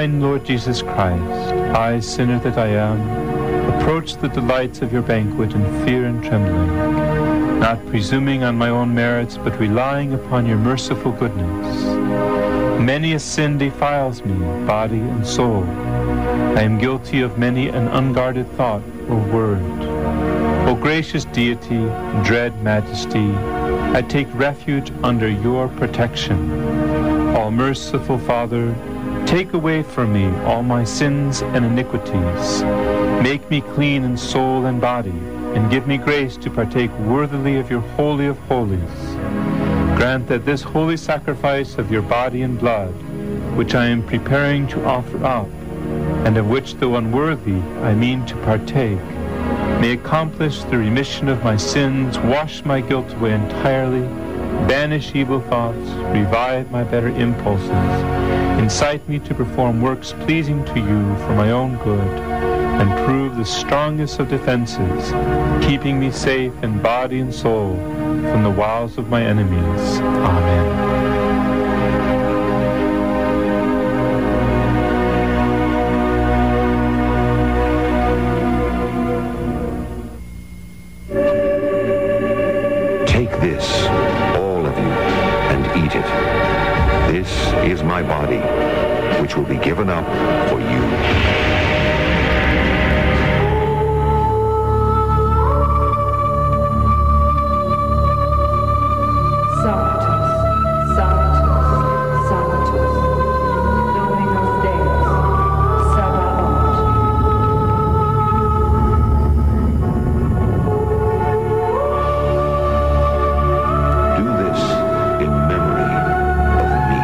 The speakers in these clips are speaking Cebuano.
Divine Lord Jesus Christ, I, sinner that I am, approach the delights of your banquet in fear and trembling, not presuming on my own merits, but relying upon your merciful goodness. Many a sin defiles me, body and soul. I am guilty of many an unguarded thought or word. O gracious Deity, dread Majesty, I take refuge under your protection. All merciful Father, take away from me all my sins and iniquities. Make me clean in soul and body, and give me grace to partake worthily of your Holy of Holies. Grant that this holy sacrifice of your body and blood, which I am preparing to offer up, and of which, though unworthy, I mean to partake, may accomplish the remission of my sins, wash my guilt away entirely, banish evil thoughts, revive my better impulses, incite me to perform works pleasing to you for my own good, and prove the strongest of defenses, keeping me safe in body and soul from the wiles of my enemies. Amen. Take this, all of you, and eat it. This is my body, which will be given up for you. Sanctus, Sanctus, Sanctus, Dominus Deus, Sabaoth. Do this in memory of me.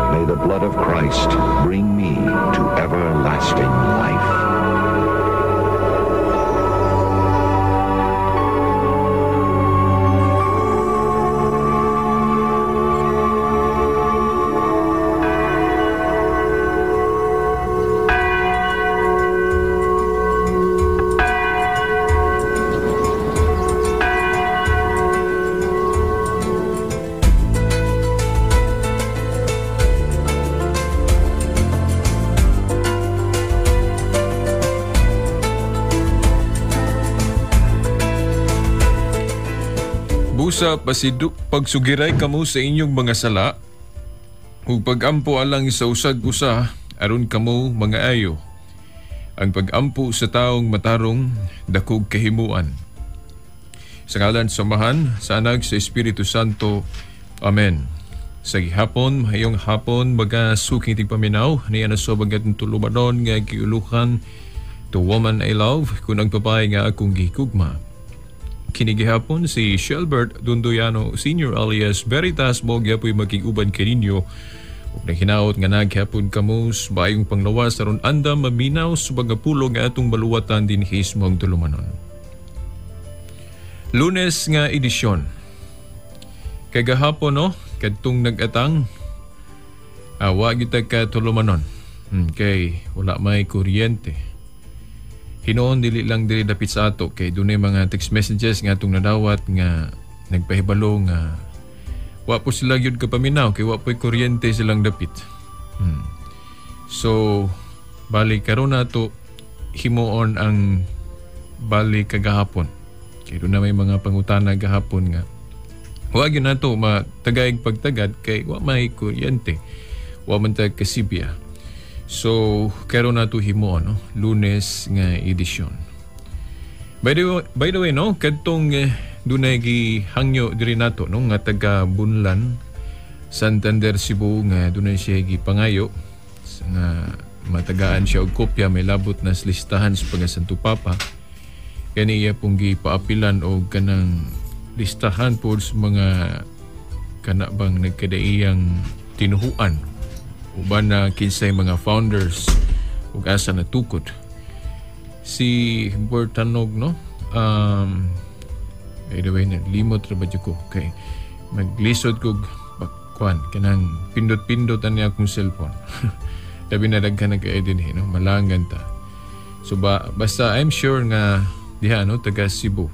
May the blood of Christ bring me to everlasting life. Busa pasidu pagsugiray kamo sa inyong mga sala ug pagampo alang sa usag usa aron kamo mga ayo. Ang pagampo sa taong matarong dakog kahimuan. Sa ngalan sa Amahan, sa Anak, sa Espiritu Santo. Amen. Sa gihapon, mayong hapon, mga suking tigpaminaw, niya na sa bagat tulumanon nga giulukan The Woman I Love, kun ang babae nga akong gihigugma. Kini gihapon si Shelbert Dundoyano Sr. alias Veritas mo gyapoy maging-uban kaninyo ug naghinaot nga naghapon kamo sa bayong panglawas aron andam maminaw sa mga pulong nga atong maluwatan dinhi sa maong tulumanon. Lunes nga edisyon. Kagahapon no, kadtong nag-atang wa gyud ta ka tulumanon. Kay wala may kuryente. Hinuon dili lang diri dapit sa ato kay dunay mga text messages nga atong nadawat nga nagpahibalo nga wa po sila gyud kapaminaw kay wa po'y kuryente silang dapit. So bali karon nato himuon ang bali kagahapon. Kay dunay may mga pangutana gahapon nga wa gyud nato matagayg pagtagad kay wa may kuryente. Wa man ta kasibya. So, karon nato himuon, no? Lunes nga edisyon. By the way, no, kadtong dunay gihangyo diri nato, no, nga taga Bunlan, Santander, Cebu, nga dunay siya gipangayo nga matagaan siya og kopya may labot na sa listahan sa pagka Santo Papa. Kani iya pong gipaapilan og kanang listahan po sa mga kana bang nagkadaiyang tinuhuan uban na kinsay mga founders ug asa natukod. Si Bertanog, no? By the way, nalimot ra ba ko? Okay. Maglisod kog kuan kanang pindot-pindot ani akong cellphone. Labi na daghan nag dinhi, no? Malangan ta. So ba, basta I'm sure nga diha, no, taga Cebu.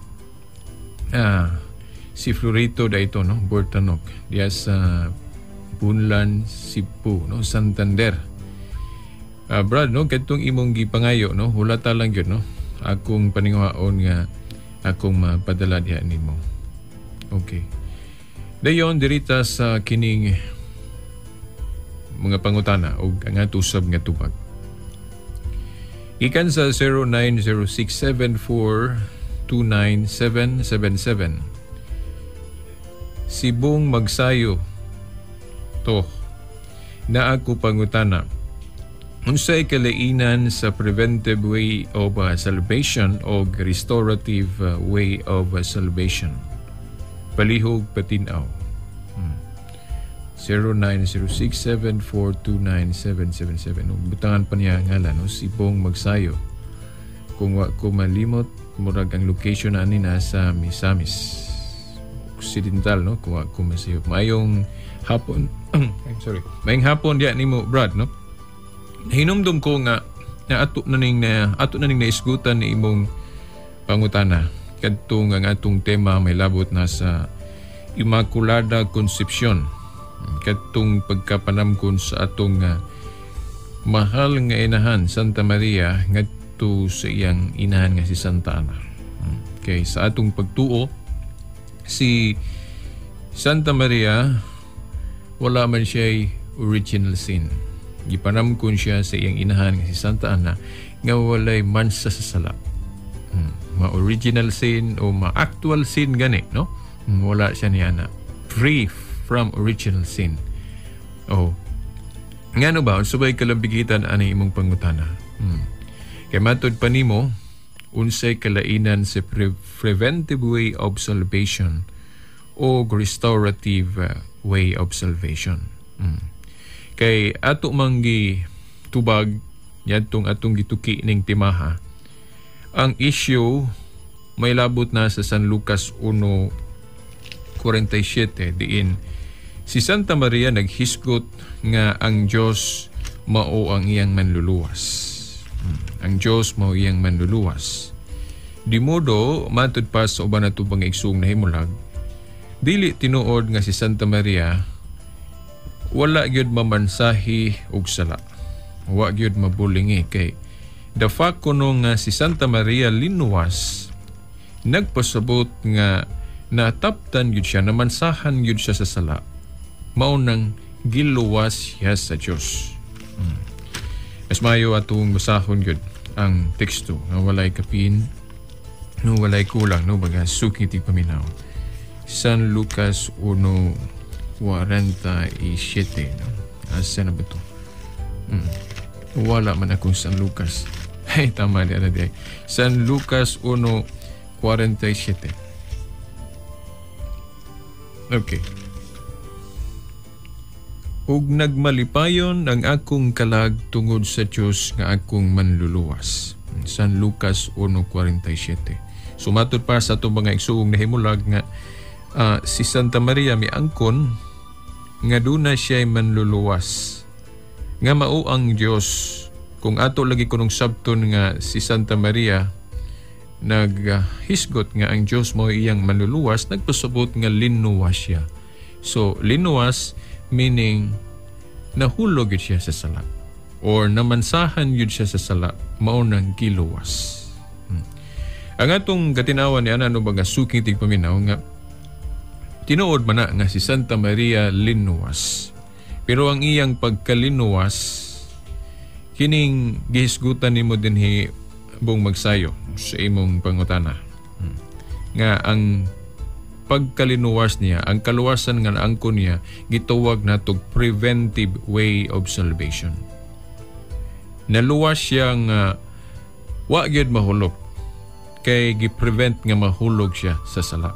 Si Florito da ito, no, Bertanog. Diha sa Bunlan, Cebu, no, Santander. Brad, no, kadtong imong gipangayo, no, hulata lang gyud, no. Akong paninguhaon nga akong mapadala diha nimo. Okay. Dayon dirita sa kining mga pangutana og ang ato usab nga tubag. Gikan sa 0906742977. Sibong Magsayo to na ako pangutana. Unsay kalainan sa preventive way of salvation o restorative way of salvation? Palihog patinaw. 0906742977. Ug butangan pa niya ang ngalan, no? Si Bong Magsayo. Kung wa ko malimot, murag ang location na ani nasa Misamis Occidental, no? Kung wa ko masayop. Maayong hapon. I'm sorry. Maayong hapon diya nimo, Brad, no? Hinumdum ko nga na ato na ning naisgutan ni imong pangutana kadtong ang atong tema may labot na sa Immaculada Concepcion, kadtong pagkapanamkon sa atong mahal nga inahan Santa Maria ngadto sa iyang inahan nga si Santa Ana. Okay, sa atong pagtuo, si Santa Maria wala man siya original sin. Gipanamkon siya sa iyang inahan nga si Santa Ana nga walay mansa sa sala. Ma-original sin o ma-actual sin gani, no? Wala siya ni ana. Free from original sin. Oh. Ngano ba, unsa bay kalambigitan ani imong pangutana? Kay matod pa nimo, unsay kalainan sa preventive way of salvation o restorative way of salvation? Kay ato mang tubag yadtong atong gituki ning timaha, ang issue may labot na sa San Lucas 1:47, diin si Santa Maria naghisgot nga ang Dios mao ang iyang manluluwas. Ang Dios mao iyang manluluwas. Di modo, matud pa sa uban nato bang igsuong nahimulag, dili tinuod nga si Santa Maria wala gyud mamansahi og sala. Wa gyud mabulingi kay the fact kuno nga si Santa Maria linuwas, nagpasabot nga nataptan gyud siya, namansahan gyud siya sa sala. Mao nang giluwas siya sa Dios. Mas mayo atong basahon gyud ang teksto nga walay kapin, no, walay kulang, no, baga suki ti paminaw. San Lucas 1:47, no? Asa na ba to? Wala man akong San Lucas. Ay, tama di ana di. San Lucas 1:47. Okay. "Ug nagmalipayon ang akong kalag tungod sa Dios nga akong manluluwas." San Lucas 1:47. Sumatod pa sa atong mga igsuong nahimulag nga si Santa Maria miangkon nga duna siya'y manluluwas nga mao ang Dios. Kung ato lagi kunong sabton nga si Santa Maria naghisgot nga ang Dios mao iyang manluluwas, nagpasabot nga linuwas siya. So linuwas meaning nahulog gyud siya sa sala or namansahan gyud siya sa sala, mao nang giluwas. Ang atong katinawan ni ana, no, baga suking tigpaminaw nga tinuod man na nga si Santa Maria linuwas. Pero ang iyang pagkalinuwas kining gihisgutan nimo dinhi, Bong Magsayo, sa imong pangutana. Nga ang pagkalinuwas niya, ang kaluwasan nga naangkon niya, gitawag natog preventive way of salvation. Naluwas siya nga wa gyud mahulog kay gi-prevent nga mahulog siya sa sala.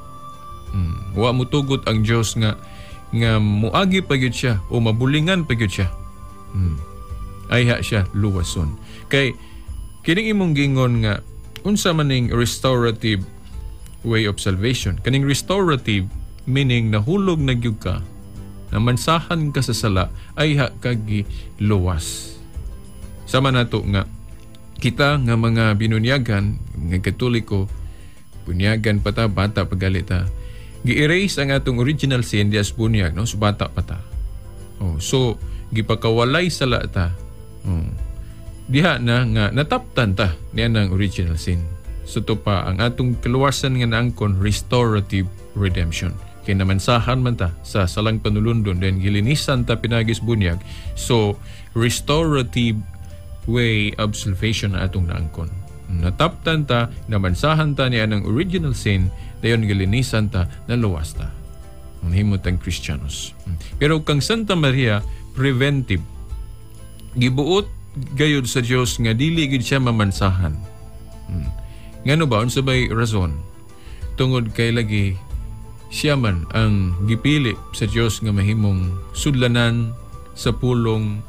Wa mutugot ang Dios nga nga muagi pa gyud siya o mabulingan pa gyud siya. Ayha siya luwason. Kay Kining imong gingon nga unsa man ning restorative way of salvation. Kaning restorative meaning nahulog na gyud ka, namansahan ka sa sala, ayha ka giluwas. Sama nato nga kita nga mga binunyagan, mga Katoliko, bunyagan pa ta, bata pa gali ta, gi-erase ang atong original sin dias bunyag, no? So bata pa ta. Oh, so gipakawalay sala ta. Oh. Diha na nga nataptan ta niya ng original sin. So to pa ang atong kaluwasan nga naangkon restorative redemption. Kay namansahan man ta sa salang panulundon, then gilinisan ta pinagis bunyag. So restorative way of salvation na atong naangkon. Nataptan ta, namansahan ta niya ng original sin, dayon gilinisan ta, naluwas ta. Ang himot ang Kristiyanos. Pero kang Santa Maria, preventive. Gibuot gayud sa Dios nga dili gid siya mamansahan. Ngano ba unsa bay rason? Tungod kay lagi siya man ang gipili sa Dios nga mahimong sudlanan sa pulong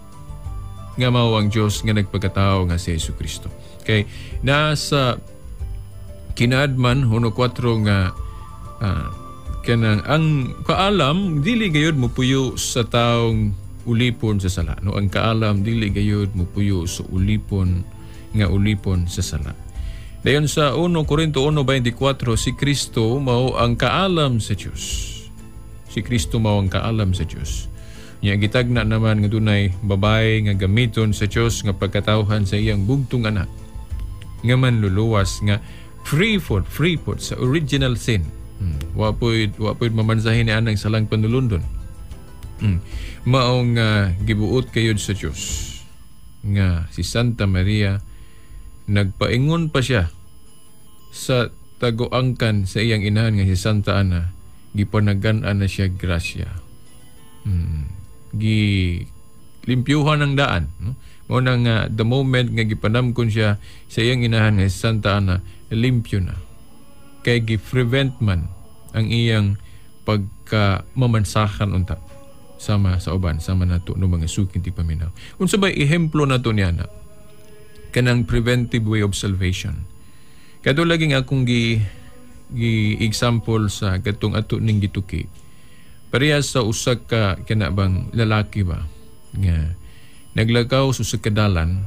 nga mao ang Dios nga nagpagkatao nga si Jesucristo. Kay nasa Kinaadman 1:4 nga kanang ang kaalam dili gayud mopuyo sa taong ulipon sa sala, no? Ang kaalam dili gayud mopuyo sa ulipon nga ulipon sa sala. Dayon sa 1 Korinto 1:24, si Kristo mao ang kaalam sa Dios. Si Kristo mao ang kaalam sa Dios. Nya gitagna naman nga dunay babae nga gamiton sa Dios nga pagkatawhan sa iyang bugtong anak nga manluluwas nga free food sa original sin. Wa po'y mamansahin ni anang salang panulundon. Maong gibuot kayod sa Dios nga si Santa Maria nagpaingon pa siya sa tagoangkan sa iyang inahan nga si Santa Ana, gipanagan-an na siya grasya. Gi limpyuhan ang daan, no? Mao na nga the moment nga gipanamkon siya sa iyang inahan nga si Santa Ana, limpyo na. Kay gi-prevent man ang iyang pagka mamansahan unta sama sa uban, sama nato no mga suking ti paminaw. Unsa bay ehemplo nato niya na kanang preventive way of salvation? Kadto laging akong gi example sa katong ato ning gituki. Pareha sa usa ka kana bang lalaki ba nga naglakaw sa usa ka dalan,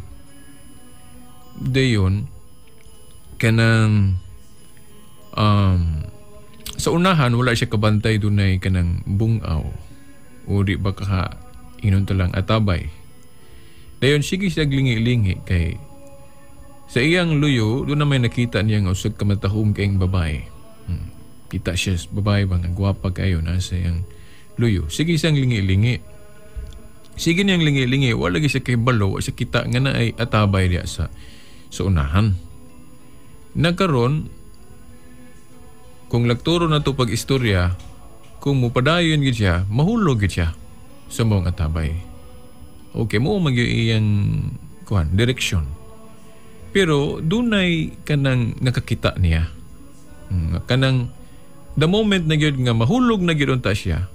dayon kanang sa unahan wala siya kabantay dunay kanang bungaw o di ba ka inon ta lang atabay. Dayon sige siya lingi-lingi kay sa iyang luyo doon na may nakita niya nga usag ka matahom kayong babae. Kita siya babae ba nga gwapa kayo na sa iyang luyo. Sige siyang lingi-lingi. Sige niyang lingi-lingi, wala lagi siya kay balo, wala siya kita nga na ay atabay diya sa unahan. Nagkaroon, kung lagturo na to pag-istorya, kung mupadayon gid siya, mahulog gid siya sa mong atabay. Okay, mo mag iyang kuan direksyon. Pero dunay kanang nakakita niya. Kanang the moment na gyud nga mahulog na gyud unta siya,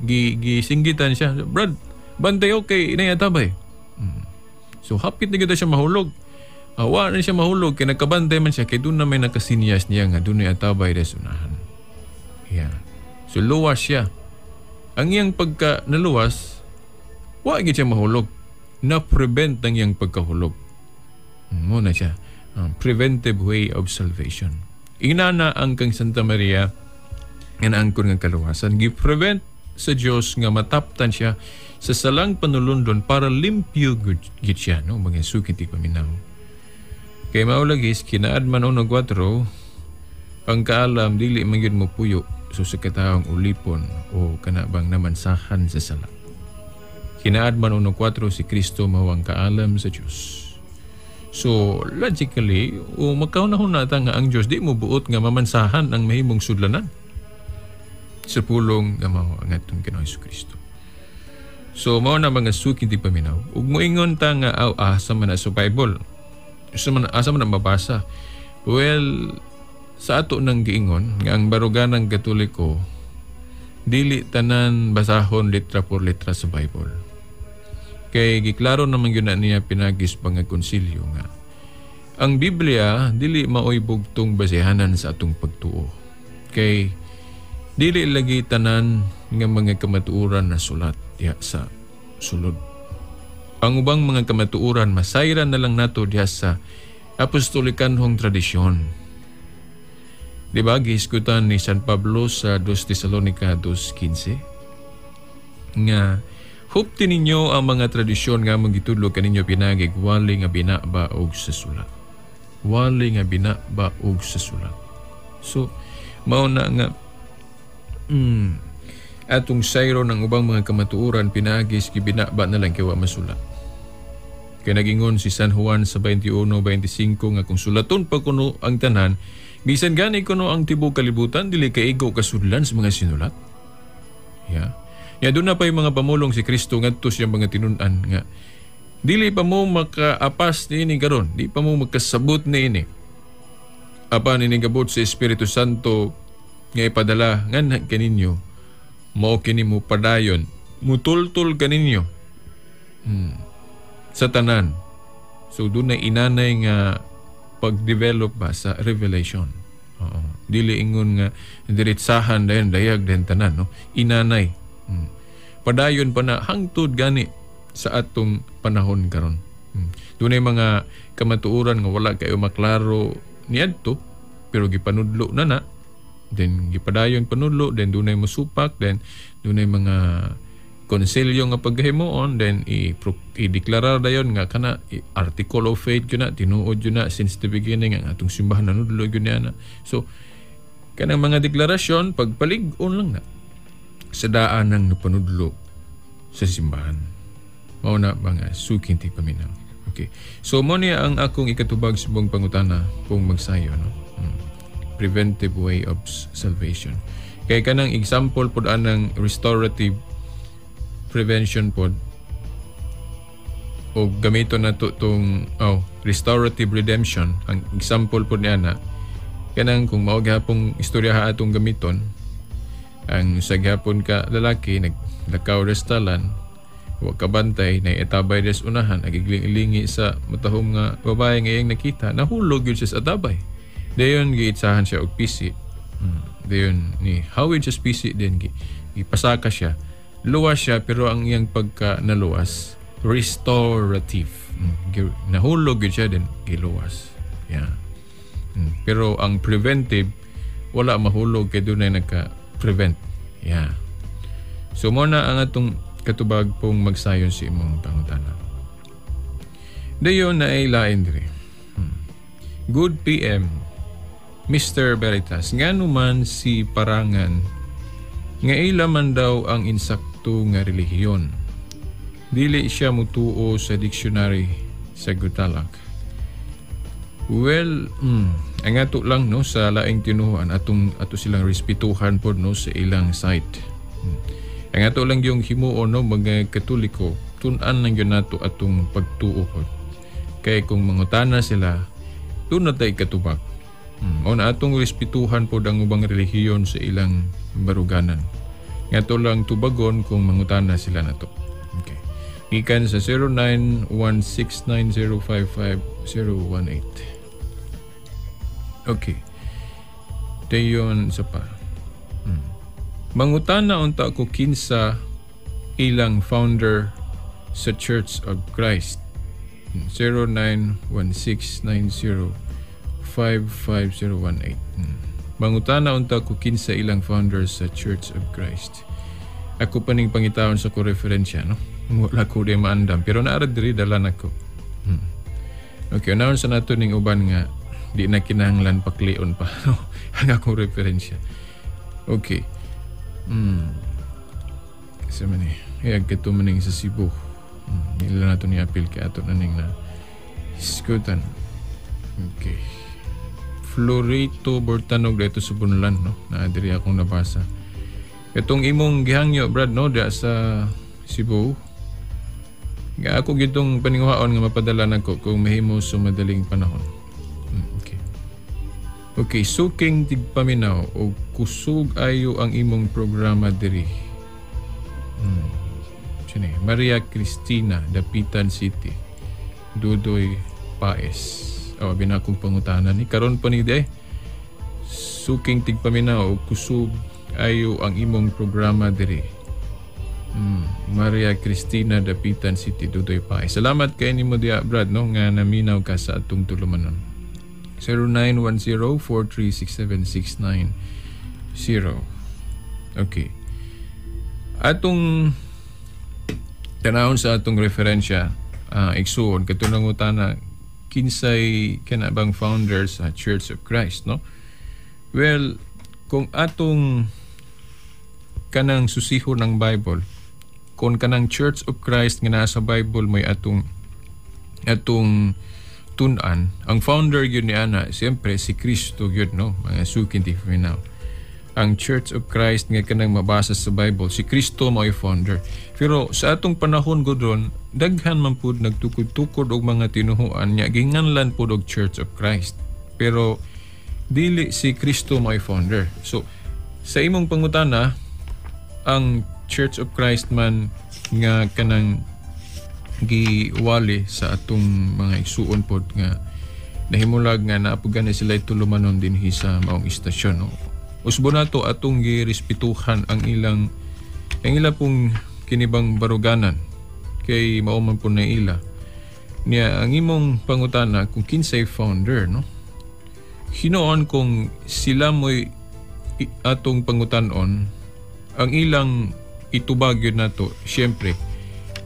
gisinggitan siya, "Brad, bantay okay, inay atabay." So hapit na gyud siya mahulog. Wa na siya mahulog kay nagkabantay man siya kay doon na may nakasinyas niya nga dunay atabay sa unahan. Yeah. So luwas siya. Ang iyang pagka naluwas, wa gyud siya mahulog. Na-prevent ang iyang pagkahulog. Mo na siya. Preventive way of salvation. Inana ang kang Santa Maria nga naangkon nga kaluwasan. Gi-prevent sa Dios nga mataptan siya sa salang panulundon para limpyo gid siya, no? Mga suki ti paminaw. Kay mao lagi kinaadman 1:4, ang kaalam dili man gyud mopuyo so sa katawang ulipon o kana bang namansahan sa sala. Kinaadman 1:4, si Kristo mao ang kaalam sa Dios. So logically, o magkaunahon ta nga ang Dios di mo buot nga mamansahan ang mahimong sudlanan sa pulong nga mao ang atong Ginoong Jesucristo. So mao na mga suki ti paminaw. Ug moingon ta nga aw asa man na sa Bible. Asa man na mabasa. Well, sa ato nang giingon nga ang baruganang Katoliko dili tanan basahon litra por litra sa Bible. Kay giklaro naman gyud na niya pinagis pangkonsilyo nga Ang Biblia dili maoy bugtong basehanan sa atong pagtuo. Kay dili lagi tanan nga mga kamatuoran na sulat diha sa sulod. Ang ubang mga kamatuoran masayran na lang nato diha sa apostolikanhong tradisyon. Di ba gihisgutan ni San Pablo sa 2 Tesalonica 2:15 nga hupti ninyo ang mga tradisyon nga among gitudlo kaninyo pinaagi wali nga binaba og sa sulat. Wali nga binaba og sa sulat. So mao na nga atong sayro ng ubang mga kamatuoran pinaagi sa gibinaba na lang kay wa masulat. Kay nagingon si San Juan sa 21:25 nga kung sulaton pa kuno ang tanan, bisan gani kuno ang tibuok kalibutan dili kaigo kasudlan sa mga sinulat. Yeah. Ya doon na pa yung mga pamulong si Kristo ngadto siyang mga tinun-an nga dili pa mo makaapas niini karon, di pa mo makasabot niini. Apan ini gabot sa Espiritu Santo nga ipadala nganha kaninyo, mao kini mo padayon, mutultol kaninyo sa tanan. So doon na inanay nga pag-develop ba sa revelation. Oo. Dili ingon nga diretsahan dayon dayag dayon tanan, no? Inanay. Padayon pa na hangtod gani sa atong panahon karon. Dunay mga kamatuoran nga wala kayo maklaro niadto pero gipanudlo na na, then gipadayon panudlo, then dunay mosupak, then dunay mga konsilyo nga paghimuon, then i-deklarar dayon nga kana article of faith gyud na, tinuod gyud na since the beginning ang atong simbahan nanudlo gyud niya na. So kanang mga deklarasyon pagpalig-on lang na sa daan ng napanudlo sa simbahan. Mao na mga suking tigpaminaw. Okay. So mo niya ang akong ikatubag sa buong pangutana kung magsayo, no? Preventive way of salvation. Kay kanang example pod anang restorative prevention pod o gamiton nato tong restorative redemption. Ang example pod niya na kanang kung mao gihapong istorya ha atong gamiton, ang sa gihapon ka lalaki naglakaw restalan, wa kabantay na itabay des unahan, nagigling-ilingi sa matahom nga babae nga iyang nakita, nahulog yun siya sa atabay. Dayon giitsahan siya og pisi. Dayon ni hawid siya sa pisi, then gipasaka siya. Luwas siya pero ang iyang pagka naluwas restorative. Nahulog yun siya then giluwas. Yeah. Pero ang preventive wala mahulog kay dunay nagka-prevent. Yeah. So mo na ang atong katubag pong magsayon sa imong pangutana. Dayon na ay lain diri. Good PM, Mr. Veritas. Ngano man si Parangan nga ila man daw ang insakto nga relihiyon. Dili siya mutuo sa dictionary sa Gutalak. Well, ang ato lang no sa laing tinuhan atong ato silang respetuhan pod no sa ilang site. Ang ato lang yung himuon no mga Katoliko, tun-an lang yun nato atong pagtuo pod. Kay kung mangutana sila, doon na tayo katubag. O na atong respetuhan pod ang ubang relihiyon sa ilang baruganan. Nga to lang tubagon kung mangutana sila na to. Okay. Gikan sa 0916905518. Okay. Dayon sa pa. Mangutana unta ko kinsa ilang founder sa Church of Christ. 0916905518. Mangutana unta ko kinsa ilang founder sa Church of Christ. Ako pa ning pangitaon sa ko referensya, no? Wala ko di maandam, pero naarad diri dala nako. Okay, unahon sa nato ning uban nga di na kinahanglan paklion pa, no? Ang akong referensya. Okay. Sa man eh. Ay, agkito maning sa Cebu. Nila nato ni apil kay ato na ning na hisgutan. Okay. Florito Bortanog dito sa Bunlan, no? Na diri akong nabasa. Itong imong gihangyo, Brad, no? Diya sa Cebu. Nga ako gitong paninguhaon nga mapadala nako kung mahimo sa madaling panahon. Okay. Okay, suking tigpaminaw o kusog ayo ang imong programa diri. Sino eh? Maria Cristina, Dapitan City. Dudoy Paes. Oh, binakong pangutana ni karon pa ni day. Suking tigpaminaw og kusog ayo ang imong programa diri. Maria Cristina, Dapitan City, Dudoy Paay. Salamat kay nimo diya, Brad, no, nga naminaw ka sa atong tulumanon. 0910-4367690. Okay. Atong tanawon sa atong referensya, igsuon katong nangutana kinsay kana bang founder sa Church of Christ, no? Well, kung atong kanang susiho ng Bible, kung kanang Church of Christ nga naa sa Bible may atong atong tun-an, ang founder gyud ni ana siyempre si Kristo gyud, no, mga suking now. Ang Church of Christ nga kanang mabasa sa Bible, si Kristo mao'y founder. Pero sa atong panahon gudon, daghan man pud nagtukod-tukod og mga tinuhuan nya ginganlan pud og Church of Christ. Pero dili si Kristo mao'y founder. So sa imong pangutana, ang Church of Christ man nga kanang giwali sa atong mga igsuon pod nga nahimulag nga naa pud gani sila tulumanon dinhi sa maong istasyon, no? Usbo nato atong girespetuhan ang ila pong kinibang baruganan kay mao man po na ila niya. Ang imong pangutana kung kinsay founder, no, hinoon kung sila mo'y atong pangutanon, ang ilang itubag yun nato siyempre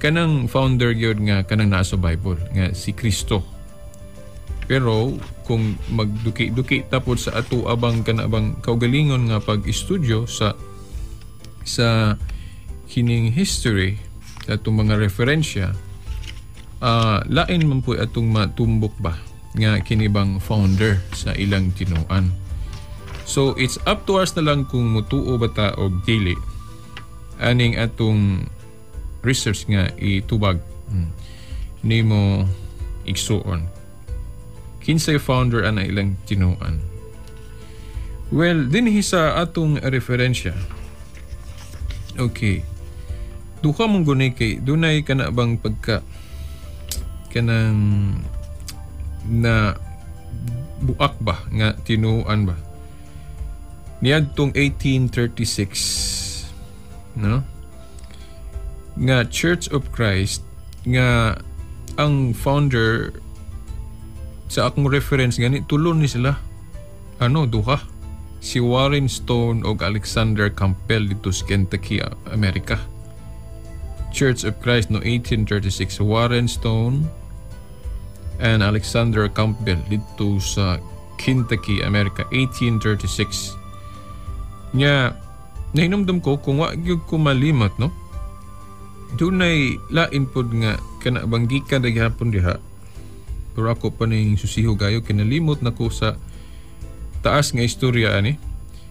kanang founder gyud nga kanang naa sa Bible nga si Kristo. Pero kung magduki-duki tapod sa ato abang kanabang kaugalingon nga pag-istudyo sa kining history sa atong mga referensya, lain man po atong matumbok ba nga kinibang founder sa ilang tinuan. So it's up to us na lang kung mutuo ba ta og dili aning atong research nga itubag nimo, igsuon. Kinsay founder ana ilang tinuan? Well, dinhi sa atong referensya. Okay. Duha mong guni kay dunay kana bang pagka kanang na buak ba nga tinuan ba niadtong 1836, no, nga Church of Christ nga ang founder. Sa akong reference gani, tulo ni sila, ano, duha, si Warren Stone og Alexander Campbell dito sa Kentucky, Amerika. Church of Christ, no, 1836, Warren Stone and Alexander Campbell dito sa Kentucky, Amerika, 1836 nya. Nahinumdum ko, kung wa gyud ko malimot, no, dunay lain pod nga kana bang gikan ra gihapon diha, pero ako pa ning susiho gayo, kinalimot na ko sa taas nga istorya ani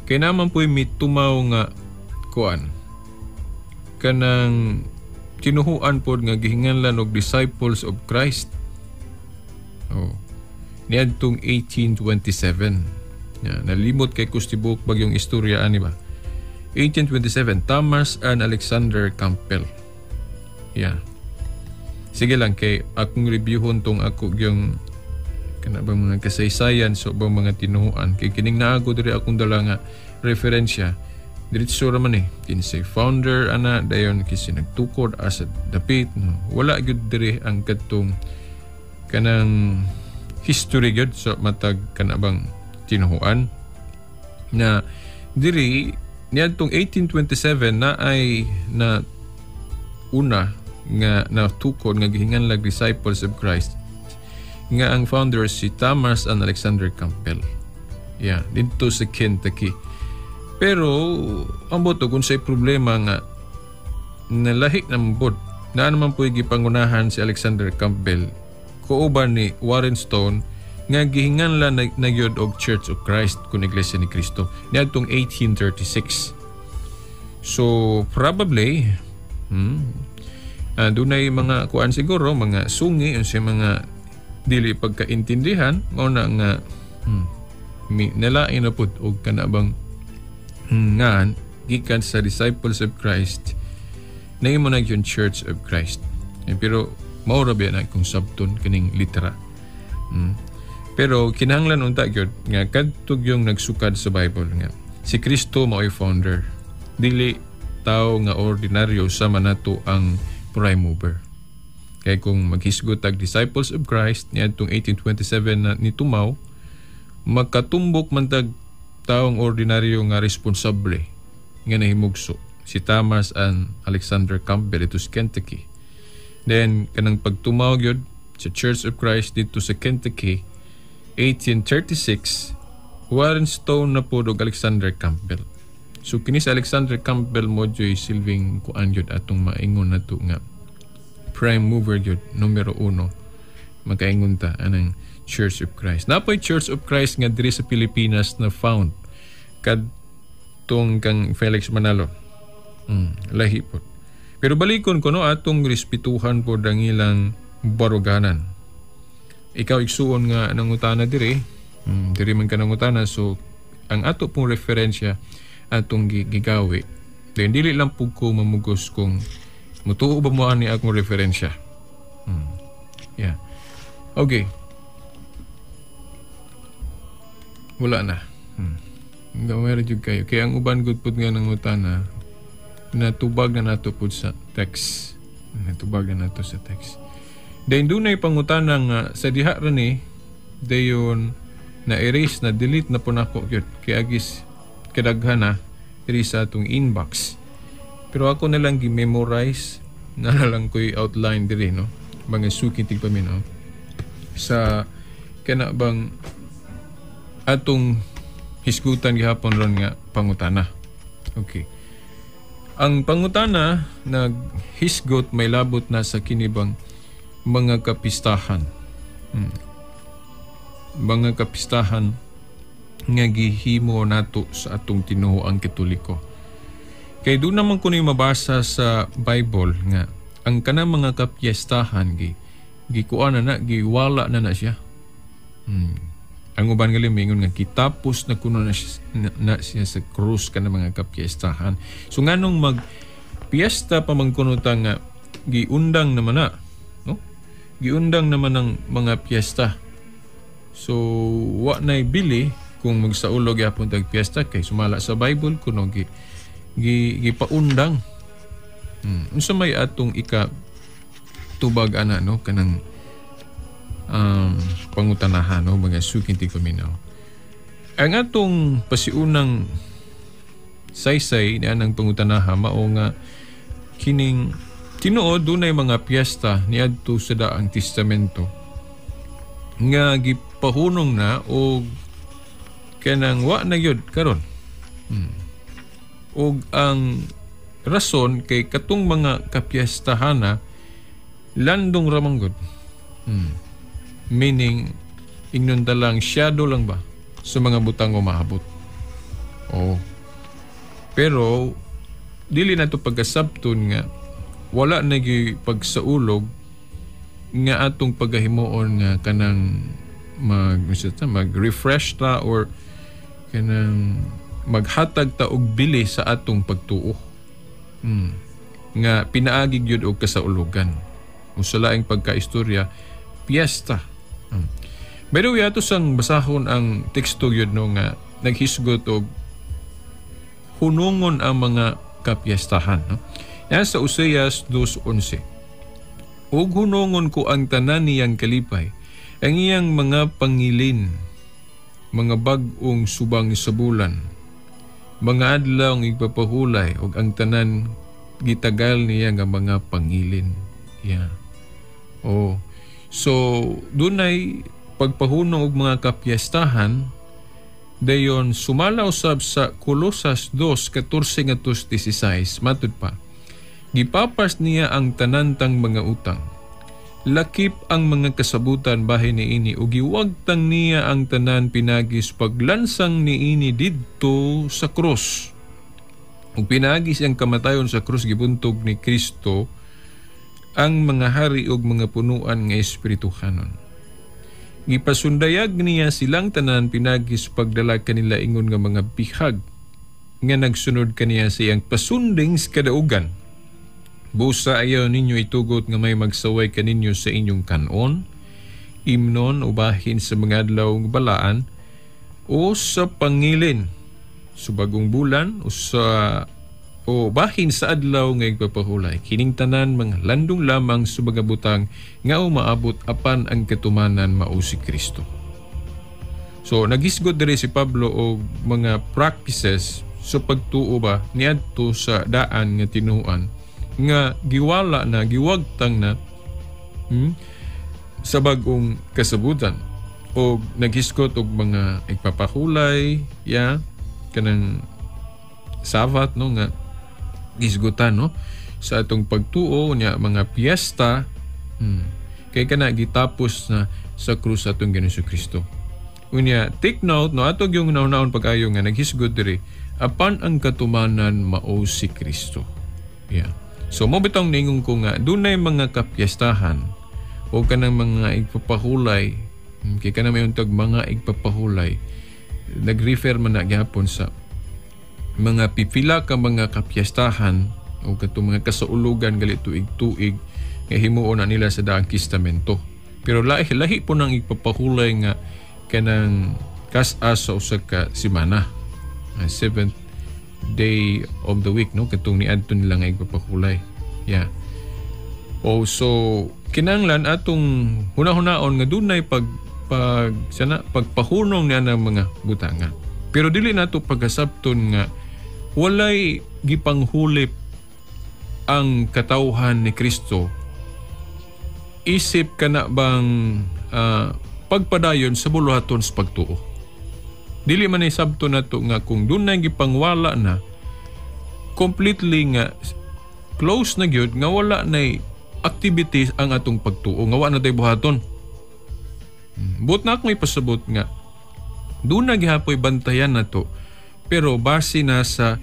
kay naman po'y mitumaw nga kuan kanang tinuhuan pod nga gihinganlan og Disciples of Christ, oh, niadtong 1827. Ya, nalimot kay kustibuk bagyong istorya ani ba. 1827, Thomas and Alexander Campbell. Yeah. Sige lang kay akong reviewhon tong ako yung kana bang mga kasaysayan so bang mga tinuhuan kay kining naago diri akong dala nga referensya, diretso ra man eh, kinsay founder ana, dayon kinsa nagtukod asa dapit, no? Wala gyud diri ang kadtong kanang history gyud sa matag kana bang tinuhuan na diri niadtong 1827 na ay na una nga natukod nga gihinganlag Disciples of Christ nga ang founder si Thomas and Alexander Campbell. Yeah, didto sa Kentucky. Pero ang boto kung say problema nga nalahi na bod na naman po gipangunahan si Alexander Campbell kauban ni Warren Stone nga gihinganlan na gyud og Church of Christ kun Iglesia ni Cristo niadtong 1836. So probably dunay mga kuan siguro, mga sungi unsa mga dili pagkaintindihan, mao na nga nalain na pud og kana bang nga gikan sa Disciples of Christ nahimo na yung Church of Christ. Eh, pero mao ra biya na kung sabton kining litera. Pero kinahanglan unta gyud nga kadto yung nagsukad sa Bible nga si Kristo mao'y founder. Dili tao nga ordinaryo sama nato ang prime mover. Kay kung maghisgot tag Disciples of Christ niadtong 1827 na nitumaw, makatumbok man tag taong ordinaryo nga responsable nga nahimugso si Thomas and Alexander Campbell dito sa Kentucky. Then kanang pagtumaw gyud sa Church of Christ dito sa Kentucky 1836, Warren Stone na po og Alexander Campbell. So kini si Alexander Campbell mo joy silbing kuan gyud atong maingon nato nga prime mover gyud numero uno makaingon ta anang Church of Christ. Napoy Church of Christ nga diri sa Pilipinas na found kadtong kang Felix Manalo. Lahi po. Pero balikon ko no atong respetuhan po ang ilang baruganan. Ikaw igsuon nga nangutana diri, diri man ka nangutana, so ang ato pong referensya atong gigawi. Then dili lang pud ko mamugos kung mutuo ba mo ani akong referensya. Yeah. Okay. Wala na. Gamay jud kayo. Kaya ang uban gud pud nga nangutana, natubag na nato pud sa text. Natubag na nato sa text. Then dunay pangutana nga sa diha ra ni dayon na erase na delete na po nako gyud kay agis kadaghan na diri sa atong inbox. Pero ako na lang gi-memorize na lang ko'y outline diri no, mga suking tigpaminaw sa kana bang atong hisgutan gihapon ron nga pangutana. Okay. Ang pangutana naghisgot may labot na sa kinibang mga kapistahan. Mga kapistahan nga gihimo nato sa atong tinuoang Katoliko. Kay doon naman kuno mabasa sa Bible nga ang kanang mga kapiestahan gikuan na giwala na siya. Ang uban gali mingon nga kitapos na kuno na siya sa krus kanang mga kapiestahan. So nganong mag piyesta pa man kuno ta nga giundang naman na, no? Giundang naman ang mga piyesta. So wa nay bili kung magsaulog gyapon tag piyesta kay sumala sa Bible kuno gipaundang. Unsa may atong ika tubag ana no kanang pangutanahan no mga suking tigpaminaw. Ang atong pasiunang saysay ni anang pangutanaha mao nga kining tinuod dunay mga piyesta niadto sa Daang Testamento nga gipahunong na og kanang wa na gyud karon. Og ang rason kay katong mga kapiestahana landong ramanggod. Meaning ingnon ta lang shadow lang ba sa mga butang umaabot. Oh. Pero dili na to pagkasabton nga wala na gyud pagsaulog nga atong paghimuon nga kanang mag-refresh ta or kanang maghatag ta og bili sa atong pagtuo. Nga pinaagi gyud og kasaulogan. Usa laing pagkaistorya, piyesta. By the way, ato sang basahon ang teksto gyud no nga naghisgot og hunungon ang mga kapiestahan, no? Yan sa Oseas 2:11. Ug hunungon ko ang tanan niyang kalipay, ang iyang mga pangilin, mga bag-ong subang sa bulan, mga adlaw ang igpapahulay, ug ang tanan gitagal niya nga mga pangilin. Yeah. Oh. So dunay pagpahunong og mga kapiestahan dayon sumala usab sa Kolosas 2:14-16 matud pa. Gipapas niya ang tanantang mga utang. Lakip ang mga kasabutan bahin niini ug giwagtang niya ang tanan pinagis paglansang niini didto sa krus. Ug pinagis ang kamatayon sa krus gibuntog ni Kristo ang mga hari ug mga punuan nga espirituhanon. Gipasundayag niya silang tanan pinagis pagdala kanila ingon nga mga bihag nga nagsunod kaniya sa iyang pasunding sa kadaugan. Busa ayaw ninyo itugot nga may magsaway kaninyo sa inyong kanon, imnon o bahin sa mga adlaw nga balaan o sa pangilin sa bagong bulan o sa o bahin sa adlaw nga igpapahulay. Kining tanan mga landong lamang sa mga butang nga umaabot, apan ang katumanan mao si Kristo. So naghisgot diri si Pablo og mga practices sa pagtuo ba niadto sa daan nga tinuan nga giwala na, giwagtang na sa bagong kasabutan, og naghisgot og mga igpapahulay, ya, kanang Sabbath, no, nga gisgutan, no, sa atong pagtuo niya, mga piyesta, kay kana gitapos na sa krus atong Ginoong Kristo. Unya, take note, no, ato yung naunahon pag-ayo nga naghisgot diri, apan ang katumanan mao si Kristo. Yeah. So mo bitong ningon ko nga dunay mga kapiestahan o kanang mga igpapahulay, kay kanang may untag mga igpapahulay, nag-refer man na gihapon sa mga pipila ka mga kapiestahan o katong mga kasaulugan gali tuig-tuig nga himuon na nila sa Daang Testamento. Pero lahi lahi po nang igpapahulay nga kanang kas-as sa usa ka semana. Seventh day of the week, no, katong niadto nila nga igpapahulay. Yeah. Oh, so kinanglan atong hunahunahon nga dunay pag pag sana pagpahunong niya ng mga butanga. Pero dili nato pagkasabton nga walay gipanghulip ang katawhan ni Kristo isip kana bang pagpadayon sa buluhaton sa pagtuo. Dili man isabto nato nga kung dunay gipangwala na completely nga close na gyud nga wala nay activities ang atong pagtuo nga wa na tay buhaton. But na akong ipasabot nga doon na gihapoy bantayan nato, pero base na sa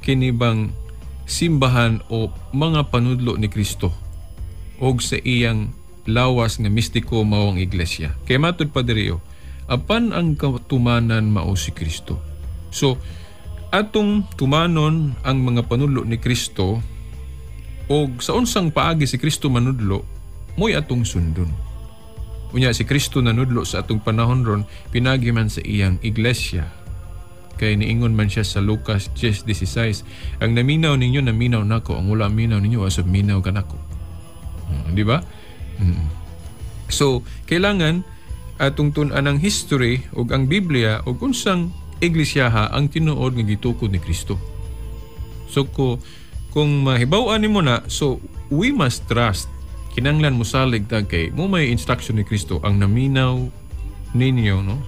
kinibang simbahan o mga panudlo ni Kristo og sa iyang lawas nga mistiko mao ang iglesia. Kay matud pa diri, oh, apan ang katumanan mao si Kristo. So atong tumanon ang mga panudlo ni Kristo og sa unsang paagi si Kristo manudlo mo'y atong sundon. Unya si Kristo nanudlo sa atong panahon ron pinagi man sa iyang iglesia. Kay niingon man siya sa Lucas 10:16, ang naminaw ninyo naminaw nako, ang wala minaw ninyo asab minaw kanako. Di ba? So kailangan atong tun-an ang history ug ang Biblia ug unsang iglisyaha ang tinuod nga gitukod ni Kristo. So kung mahibaw-an nimo na, so we must trust, kinanglan mosalig ta kay mo may instruction ni Kristo, ang naminaw ninyo, no,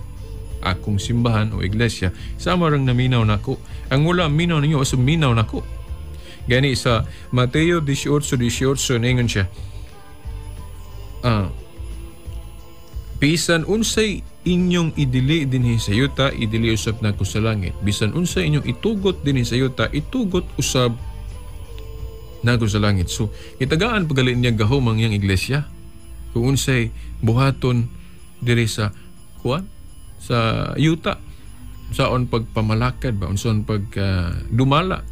akong simbahan o iglesia sama rang naminaw nako, ang wala minaw ninyo asab minaw nako. Gani sa Mateo 18:18 ningon siya, bisan unsay inyong idili dinhi sa yuta, idili usab nako sa langit. Bisan unsay inyong itugot dinhi sa yuta, itugot usab nako sa langit. So gitagaan pagali niya gahom ang iyang iglesia kung unsay buhaton diri sa kuan sa yuta, saon pagpamalakad ba, unsaon pag dumala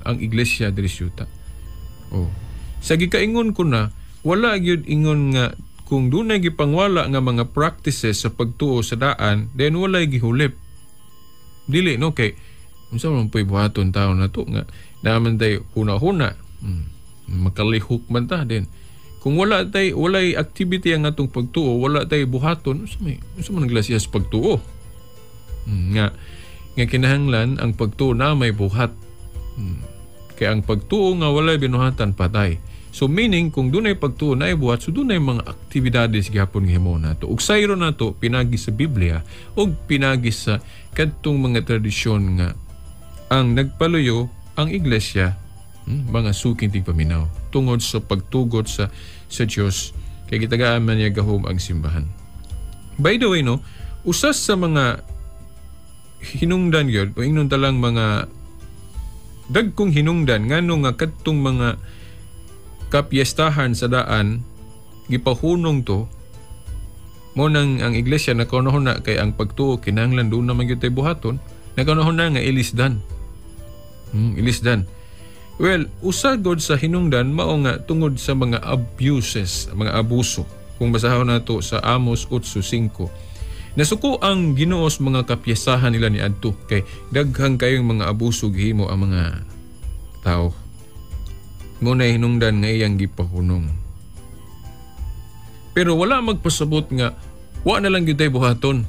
ang iglesia diri sa yuta. Oh, sa gikaingon ko na wala gyud ingon nga kung dunay gipangwala nga mga practices sa pagtuo sa daan, then walay gihulip. Dili, no, kay unsa man po'y buhaton taon na to nga naman tay huna-huna, makalihok man ta din. Kung wala tay walay activity ang atong pagtuo, wala tay buhaton, unsa man ang klase sa pagtuo? Nga nga kinahanglan ang pagtuo na may buhat. Kay ang pagtuo nga walay binuhatan, patay. So meaning kung dunay pagtuo na buhat, so dunay mga aktibidades gihapon nga himo nato. Ug sayro nato pinagi sa Biblia ug pinagi sa kadtong mga tradisyon nga ang nagpaluyo ang iglesia, mga suking tigpaminaw tungod sa pagtugot sa Dios kay gitagaan man niya gahom ang simbahan. By the way, no, usas sa mga hinungdan gyud o ingnon talang mga dagkong hinungdan ngano nga kadtong mga kapiestahan sa daan gipahunong to mo nang ang iglesia nakaunahon na kay ang pagtuo kinahanglan doon naman gyud tay buhaton, nakaunahon na nga ilisdan. Ilisdan. Well, usa god sa hinungdan mao nga tungod sa mga abuses, mga abuso. Kung basahon nato sa Amos 8:5. Nasuko ang Ginoo sa mga kapyesahan nila niadto kay daghang kayong mga abuso gihimo ang mga tao. Mao na hinungdan nga iyang gipahunong. Pero wala magpasabot nga wa na lang gyud tay buhaton.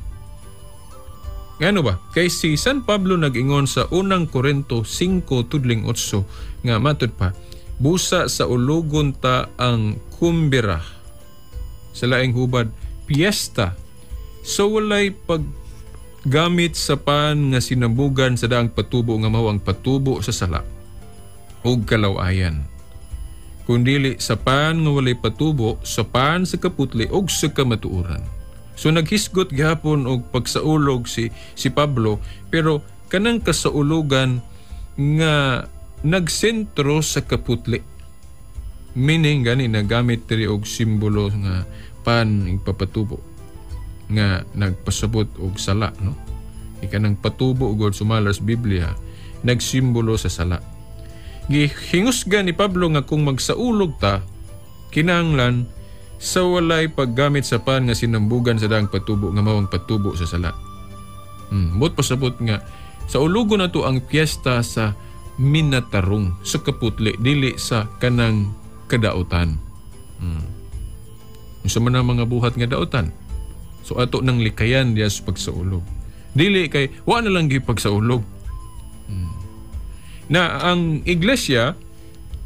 Ngano ba? Kay si San Pablo nag-ingon sa unang Korinto 5:8 nga matud pa, busa sa ulugon ta ang kumbira sa laing hubad piyesta so walay paggamit sa pan nga sinabugan sa daang patubo nga mao ang patubo sa sala ug kalawayan. Kundili sa pan nga walay patubo, sa pan sa kaputli ug sa kamatuoran. So naghisgot gihapon og pagsaulog si Pablo, pero kanang kasaulugan nga nagsentro sa kaputli. Meaning gani nagamit diri og simbolo nga pan ipapatubo nga nagpasabot og sala, no? Ikanang patubo ugod sumala sa Biblia nagsimbolo sa sala. Gihingusgan ni Pablo nga kung magsaulog ta kinahanglan sa walay paggamit sa pan nga sinambugan sa daang patubo nga mao ang patubo sa sala. Mot pasabot nga sa ulugo na to ang piyesta sa minatarong sa kaputli, dili sa kanang kadautan. Unsa man ang mga buhat nga dautan? So ato nang likayan diya sa pagsaulog. Dili kay wa na lang gyud pagsaulog. Na ang iglesia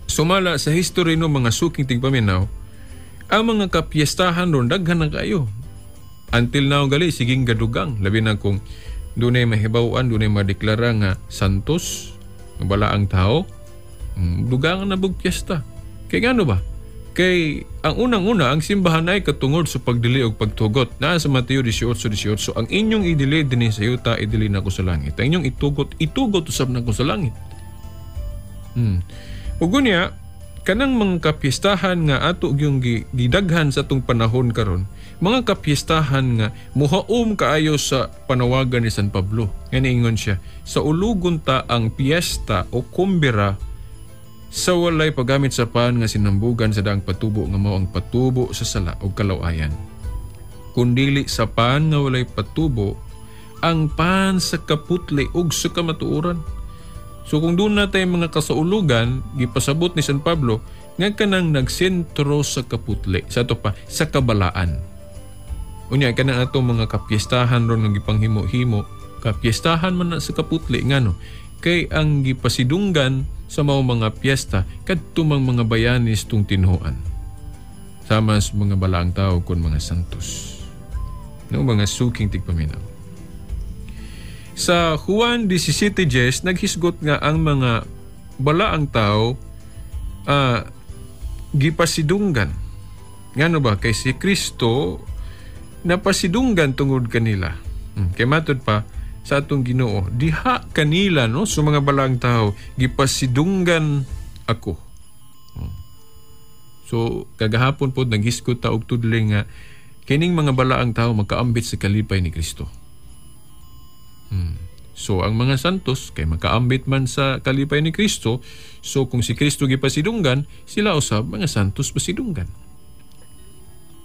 sumala sa history no mga suking tigpaminaw, ang mga kapiestahan ron daghan na kayo. Until now gali siging gadugang, labi na kung dunay mahibaw-an, dunay madeklara nga santos, nga balaang tao, dugangan na bug piyesta. Kay ngano ba? Kay ang unang-una, ang simbahan ay katungod sa pagdili og pagtugot. Naa sa Mateo 18:18, ang inyong idili dinhi sa yuta, idili nako sa langit. Ang inyong itugot, itugot usab nako sa langit. Ug unya, kanang mga kapiestahan nga ato gyung gidaghan sa atong panahon karon, mga kapiestahan nga muhaom kaayo sa panawagan ni San Pablo. Nga niingon siya, sa ulugon ta ang piyesta o kumbira sa walay paggamit sa pan nga sinambugan sa daang patubo nga mao ang patubo sa sala o kalawayan. Kundili sa pan nga walay patubo, ang pan sa kaputli ug sa kamatuoran. So kung doon na tayo mga kasaulugan, gipasabot ni San Pablo, nga kanang nagsentro sa kaputli, sa ato pa, sa kabalaan. Unya, kanang ato mga kapiestahan ron nga gipanghimo-himo, kapiestahan man na sa kaputli, ngano, kay ang gipasidunggan sa mao mga piyesta, kadto mang mga bayanis tung tinuan. Sama sa mga balaang tao kun mga santos. No, mga suking tigpaminaw. Sa Juan 17:10, naghisgot nga ang mga balaang tao gipasidunggan. Ngano ba? Kay si Kristo napasidunggan tungod kanila. Kay matud pa sa atong Ginoo, diha kanila, no, sa mga balaang tao gipasidunggan ako. So kagahapon pod naghisgot ta og tudling nga kining mga balaang tao makaambit sa kalipay ni Kristo. So ang mga santos kay makaambit man sa kalipay ni Kristo, so kung si Kristo gipasidunggan, sila usab mga santos pasidunggan.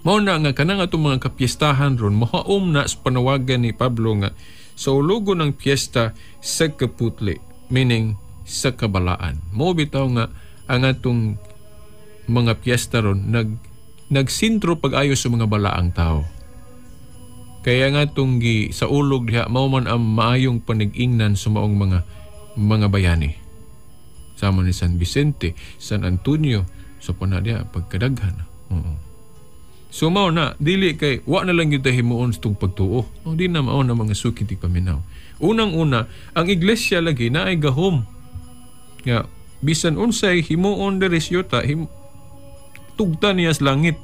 Mao na nga kanang atong mga kapiestahan ron mohaom na sa panawagan ni Pablo nga sa ulugo ng piyesta sa kaputli, meaning sa kabalaan. Mao bitaw nga ang atong mga piyesta ron nagsintro pag-ayo sa mga balaang tao. Kaya nga itong sa ulog diha, mao man ang maayong panag-ingnan sa maong mga bayani. Sama ni San Vicente, San Antonio, sa pana diha, pagkadaghan. Oo. So mao na, dili kay, wa na lang yung himuon sa itong pagtuo. O, di na mao na mga suki ti paminaw. Unang-una, ang iglesia lagi na ay gahom. Nga, bisan unsay himuon diri sa yuta, tugta niya sa langit.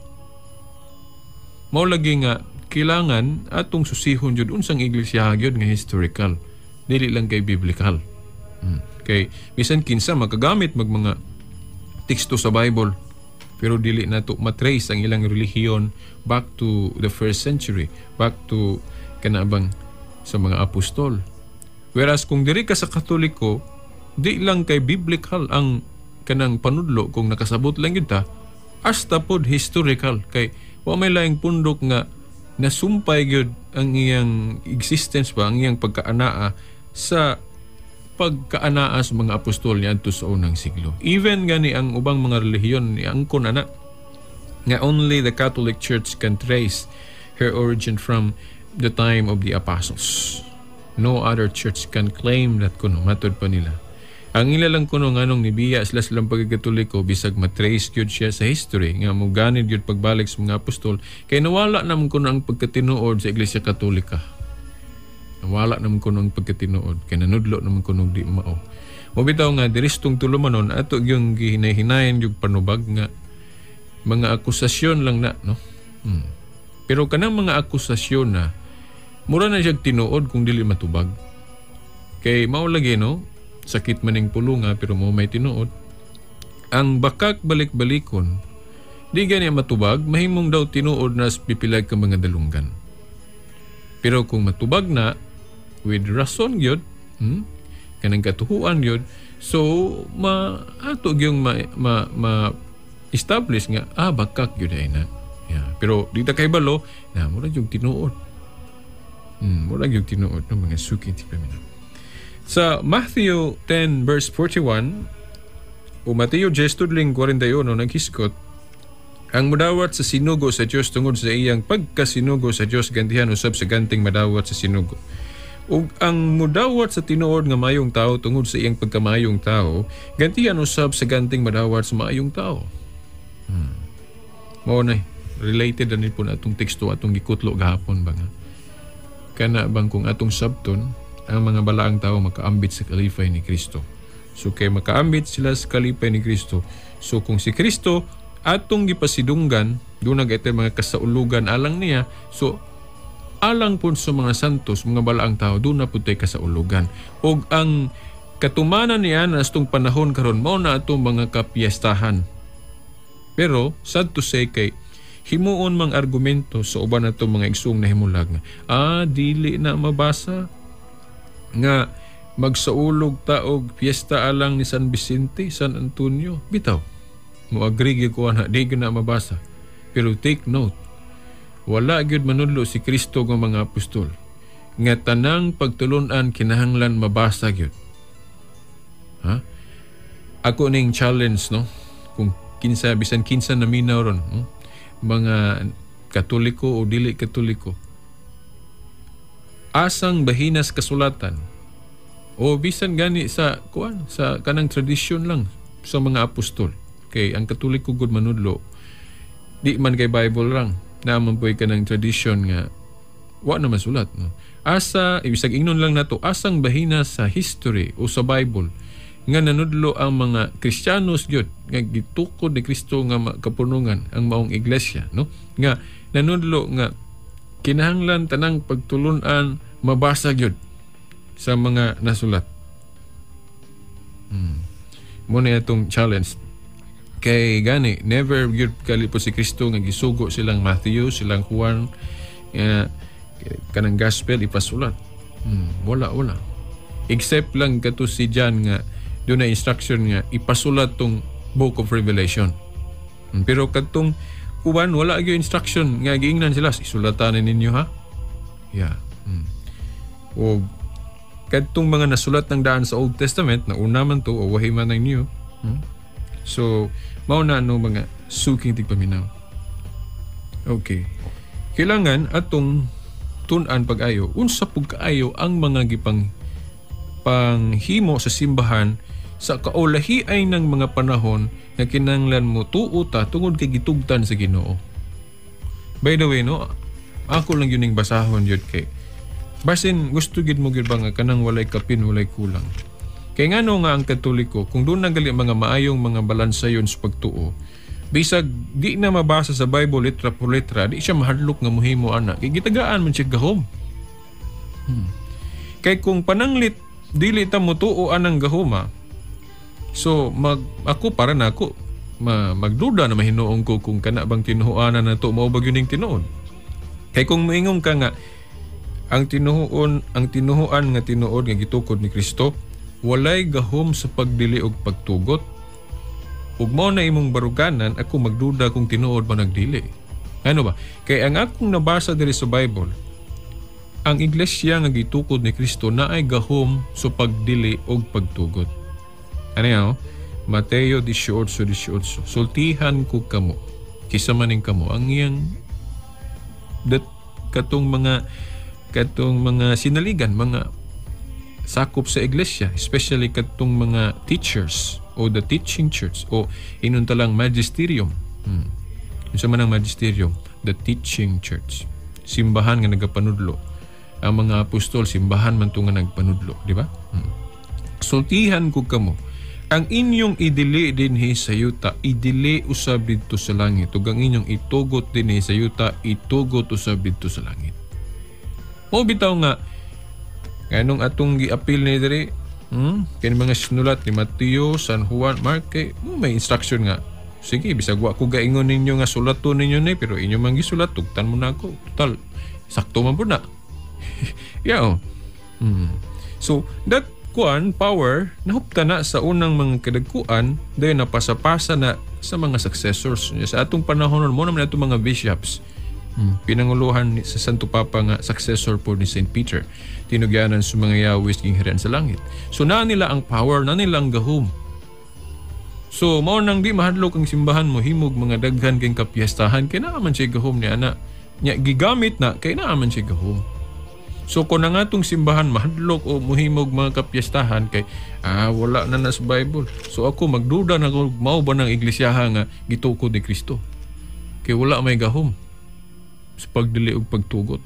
Mao lagi nga, kailangan atong susihon jud unsang iglesia gyud nga historical, dili lang kay biblical. Kay bisan kinsa makagamit mag mga teksto sa Bible, pero dili nato matrace ang ilang relihiyon back to the first century, back to kanabang sa mga apostol. Whereas kung diri ka sa Katoliko, di lang kay biblical ang kanang panudlo kung nakasabot lang gyud ta, hasta pod historical kay Wa may laing pundok nga nasumpay gyud ang iyang existence ba, ang iyang pagkaanaa sa pagkaanaa sa mga apostol niadto sa unang siglo. Even gani ang ubang mga relihiyon niangkon ana nga only the Catholic Church can trace her origin from the time of the apostles. No other church can claim that kuno, matod pa nila. Ang ila lang kuno nganong nibiya sila silang pagkakatoliko, bisag matrace gyud siya sa history nga moganid gyud pagbalik sa mga apostol, kay nawala naman kuno ang pagkatinuod sa Iglesia Katolika. Nawala naman kuno ang pagkatinuod kay nanudlo naman kuno di mao. Mo bitaw nga diristong tulumanon ato gyung gihinay-hinayan yung panubag nga mga akusasyon lang na, no. Pero kanang mga akusasyon na mura na siya tinuod kung dili matubag. Kay mao lagi, no, sakit maning pulunga pero mo may tinuod. Ang bakak balik-balikon di gani matubag, mahimong daw tinuod na pipilag ka mga dalunggan. Pero kung matubag na with rason gyud, kanang katuhuan gyud, so ma ato gyung ma, ma, ma establish nga bakak gyud ay na. Yeah. Pero di ta kay balo na mura gyud tinuod. Mura gyud tinuod no, mga suki ti paminaw. Sa Matthew 10 verse 41 o Mateo 10:41 naghisgot ang mudawat sa sinugo sa Dios tungod sa iyang pagkasinugo sa Dios, gantihan usab sa ganting madawat sa sinugo. Ug ang mudawat sa tinuod nga maayong tao tungod sa iyang pagkamaayong tao, gantihan usab sa ganting madawat sa maayong tao. Mao na related ani po na atong teksto atong gikutlo gahapon ba nga. Kana bang kung atong sabton ang mga balaang tao makaambit sa kalipay ni Kristo. So kay makaambit sila sa kalipay ni Kristo. So kung si Kristo atong gipasidunggan, dunag ito mga kasaulugan alang niya, so alang po sa mga santos, mga balaang tao, doon na po tayo kasaulugan. Og ang katumanan niya na astong panahon karon mao na atong mga kapiestahan. Pero sad to say kay himuon mang argumento sa uban natong mga igsoong nahimulag nga dili na mabasa nga magsaulog ta og piyesta alang ni San Vicente, San Antonio. Bitaw, mo agree gyud ko ana, di gyud na mabasa. Pero take note, wala gyud manudlo si Kristo nga mga apostol nga tanang pagtulun-an kinahanglan mabasa gyud. Ha? Ako ning challenge, no, kung kinsa bisan kinsa naminaw ron, no? Mga Katoliko o dili Katoliko, asang bahinas kasulatan o bisan gani sa kuan sa kanang tradisyon lang sa mga apostol. Kay ang Katoliko gud manudlo di man kay Bible lang, naa man po'y kanang tradisyon nga wa na masulat, no. Asa ibig ingnon lang nato asang bahina sa history o sa Bible nga nanudlo ang mga Kristiyanos gyud nga gitukod ni Kristo nga kapunungan ang maong iglesia, no, nga nanudlo nga kinahanglan tanang pagtulun-an mabasa gyud sa mga nasulat. Mo na itong challenge. Kay gani never gyud kalipo si Kristo nga gisugo silang Matthew, silang Juan kanang gospel ipasulat. Wala. Except lang kato si John nga doon na instruction nga ipasulat tong Book of Revelation. Pero kadtong uban wala gyud instruction nga giingnan sila isulatan ninyo, ha. Yeah. O kadtong mga nasulat ng daan sa Old Testament na una man to o wahi man ng New. So mao na no mga suking tigpaminaw. Okay. Kailangan atong tun-an pag-ayo unsa pug kaayo ang mga gipang panghimo sa simbahan sa kaulahi ay ng mga panahon nga kinahanglan mo tuo ta tungod kay gitugtan sa Ginoo. By the way, no, ako lang yun yung basahon yun kay basin gusto gid mo gid ba nga kanang walay kapin, walay kulang. Kay ngano nga ang Katoliko, kung doon na gali mga maayong mga balansayon sa pagtuo, bisag di na mabasa sa Bible letra por letra, di siya mahadlok nga muhimo ana. Kay gitagaan man siya gahom. Kay kung pananglit dili ta motuo anang gahoma, so ako para na ako magduda na mahinuong ko kung kana bang tinuoanan na to mao ba gyud ning tinuod. Kay kung moingon ka nga ang tinuoan nga tinuod nga gitukod ni Kristo walay gahom sa pagdili og pagtugot, ug mao na imong baruganan, ako magduda kung tinuod ba nagdili. Ano ba? Kay ang akong nabasa diri sa Bible, ang iglesia nga gitukod ni Kristo naay gahom sa pagdili og pagtugot. Ano yan? Mateo 18:18. Sultihan ko kamo, kisa maning kamo, ang iyang dat katong mga sinaligan, mga sakop sa iglesia, especially katong mga teachers o the teaching church o inuntalang magisterium. Unsa man ang magisterium? The teaching church. Simbahan nga nagapanudlo. Ang mga apostol, simbahan man to nga nagpanudlo, di ba? Sultihan ko kamo, ang inyong idili dinhi sa yuta, idili usab didto sa langit, ug ang inyong itugot dinhi sa yuta, itugot usab didto sa langit. Mao bitaw nga nganong atong giapil ni diri, kini mga sinulat ni Mateo, San Juan, Mark, kay may instruction nga. Sige, bisag wa ko gaingon ninyo nga sulaton ninyo ni, pero inyo man gisulat, tugtan mo na ako. Total, sakto man pud na. Yeah. So, that kuan power nahupta na sa unang mga kadagkuan, dayon napasapasa na sa mga successors. Sa atong panahon mo naman atong mga bishops. Pinanguluhan sa Santo Papa nga successor po ni Saint Peter, tinugyanan sa mga yawis ging harian sa langit. So na nila ang power, na nila ang gahom. So mao nang di mahadlok ang simbahan mo himog mga daghan kay kapiestahan kay naa man siya gahom ni ana. Nya gigamit na kay naa man siya gahom. So kung ang atong simbahan mahadlok o muhimog mga kapiestahan kay wala na na sa Bible. So ako magduda na kung mao ba ng iglesia nga gitukod ni Kristo. Kay wala may gahom sa pagdili og pagtugot.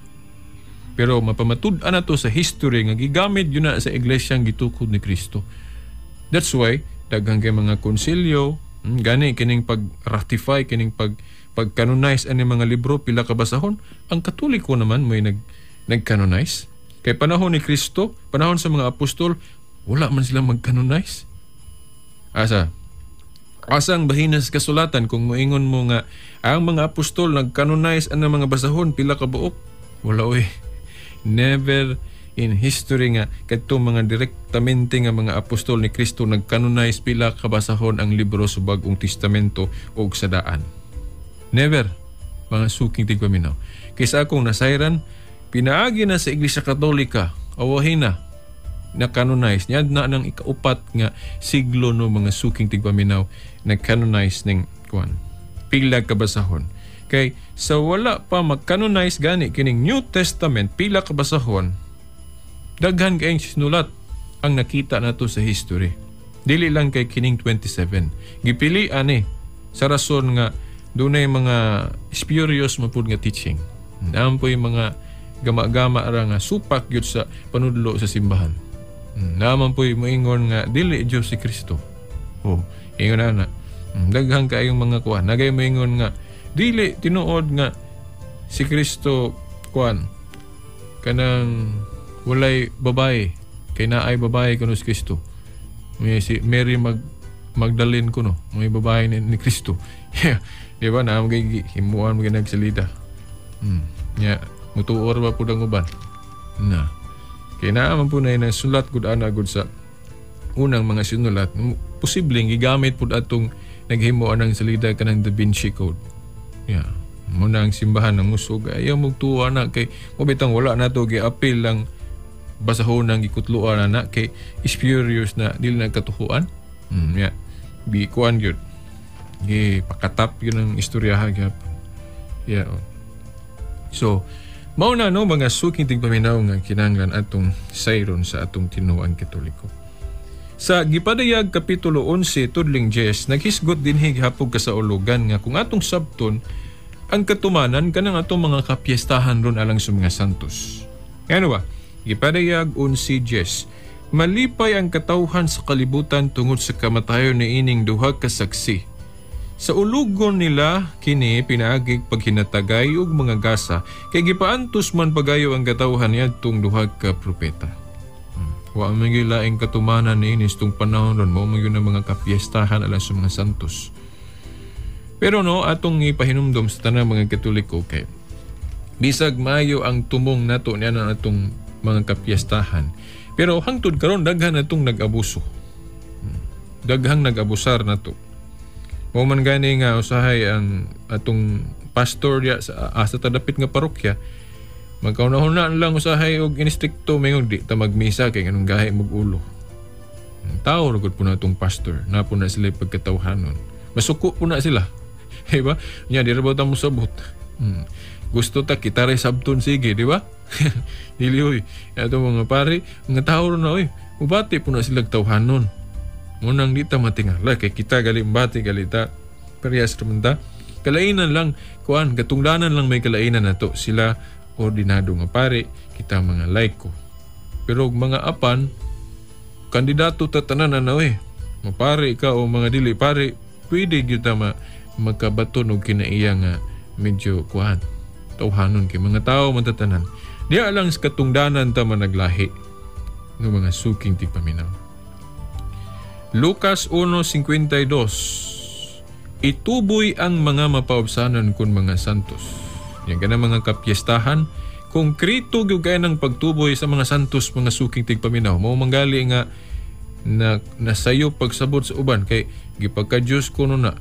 Pero mapamatud-an na to sa history nga gigamit yun na sa iglesia gitukod ni Kristo. That's why daghang kay mga konsilyo, gani kining pag-ratify, kining pag-canonize ani mga libro pila ka basahon, ang Katoliko naman may nag-canonize. Kay panahon ni Kristo, panahon sa mga apostol, wala man sila mag-canonize. Asa? Asang bahinas kasulatan kung moingon mo nga ang mga apostol nag-canonize ang mga basahon pila ka buok? Wala oy. Never in history nga kadto mga direktamente nga mga apostol ni Kristo nag-canonize pila ka basahon ang libro sa Bag-ong Testamento og sa daan. Never, mga suking tigpaminaw. Kaysa akong nasayran, pinaagi na sa Iglesia Katolika, awahin na na-canonize. Niya na ng ikaupat nga siglo no mga suking tigpaminaw nag-canonize ning kuan pila ka basahon. Kay sa wala pa mag-canonize gani kining New Testament pila ka basahon, daghan kayong sinulat ang nakita nato sa history. Dili lang kay kining 27. Gipili ani sa rason nga dunay mga spurious mapud nga teaching. Naam po yung mga gama-gama ra nga supak gyud sa panudlo sa simbahan. Naman po'y moingon nga dili Dios si Kristo. Oh, ingon na na. Daghang kaayong mga kuan. Nagay moingon nga dili tinuod nga si Kristo kuan kanang walay babae, kay naay babae kuno si Kristo. May si Mary Magdalene kuno, may babae ni Kristo. Yeah. Di ba na magay himuan magay nagsalita. Nya mutuor ba pud ang uban? Na. Kaya naaman po na sulat gud ana gud sa unang mga sinulat, posibleng gigamit pud atong naghimo anang salida kanang Da Vinci Code. Yeah. Muna ang simbahan ng usog ayaw magtuwa na kay mabitang wala na to giapil lang basahon ang gikutluan na kay spurious na dili na katuhuan. Yeah. Bi kuan gyud. Gi pakatap gyud ang istoryaha gyud. Yeah. So mao na no mga suking tigpaminaw nga kinahanglan atong sayron sa atong tinuoang Katoliko. Sa gipadayag kapitulo 11 tudling 10 naghisgot dinhi gihapon kasaulugan nga kung atong sabton ang katumanan kanang atong mga kapiestahan ron alang sa mga santos. Ano ba? Gipadayag 11:10. Malipay ang katawhan sa kalibutan tungod sa kamatayon ni ining duha ka saksi. Sa ulugon nila kini pinaagig paghinatagay og mga gasa kay gipaantos man pagayo ang katawhan niadtong duha ka propeta. Wa man gyud laing katumanan niini tong panahon ron, mao man gyud ang mga kapiestahan alang sa mga santos. Pero no, atong ipahinumdom sa tanang mga Katoliko kay bisag maayo ang tumong nato niya na atong mga kapiestahan, pero hangtod karon daghan natong nag-abuso. Daghang nag-abusar nato. Mao man gani nga usahay ang atong pastor diya sa asa ta dapit nga parokya, magkaunahuna lang usahay og inistrikto, mingon di ta magmisa kay nganong gahi mog ulo. Tao ra gud po na itong pastor, na po na sila pagkatawhanon. Masuko po na sila. Di ba? Nya di ra ba ta mosabot? Gusto ta kita ray sabton, sige, di ba? Dili oy. Ato mga pare, mga tao na oy. Mubati po na sila tawhanon. Munang di ta matingala kay kita gali bati gali ta. Parehas raman ta. Kalainan lang kuan, katungdanan lang may kalainan nato sila ordinado nga pare, kita mga laiko. Pero mga apan kandidato ta tanan na oy. Mapare ka o mga dili pare, pwede gyud ta makabaton og kinaiya nga medyo kuan. Tawhanon kay mga tao man tatanan. Diya lang sa katungdanan ta managlahi ng mga suking tigpaminaw. Lucas 1:52. Ituboy ang mga mapaubsanon kun mga santos. Yan ganang mga kapiestahan, konkreto gyud kay ng pagtuboy sa mga santos, mga suking tigpaminaw. Mao manggali nga na nasayo pagsabot sa uban kay gipagka Dios kuno na